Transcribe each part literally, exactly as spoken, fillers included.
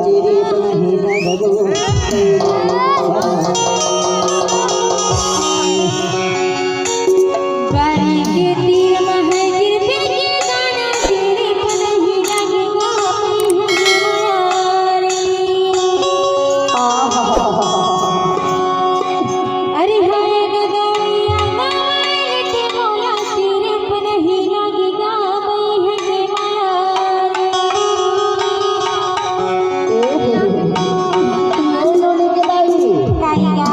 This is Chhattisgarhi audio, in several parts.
तेरे पर नहीं लगो। बारी के तीर में है गिर फिर के दाना, तेरे पर नहीं लगो। अरे हाय गदरिया गवाल के मोला, सिर्फ नहीं लग गावई है के मार। ए नोनी के दाई। काई गा?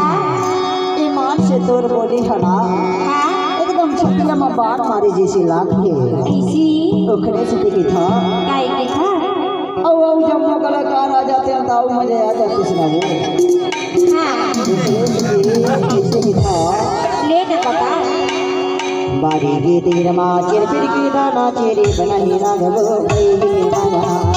ईमान से तोर बोली हना। हाँ? एकदम छतिया में बाढ़ मारे जैसे लाग के। कैसी? ओखरे से के था। काई के था? अउ, अउ, जम्मो कलाकार आ जाते हैं, ताऊ मजा आ जाते सुनाओ। हाँ। कैसे लिखा? ले ना बता। बारी के तीर मा चिर फिर के दाना, तेरे पर नहीं लगो कोई दीवाना।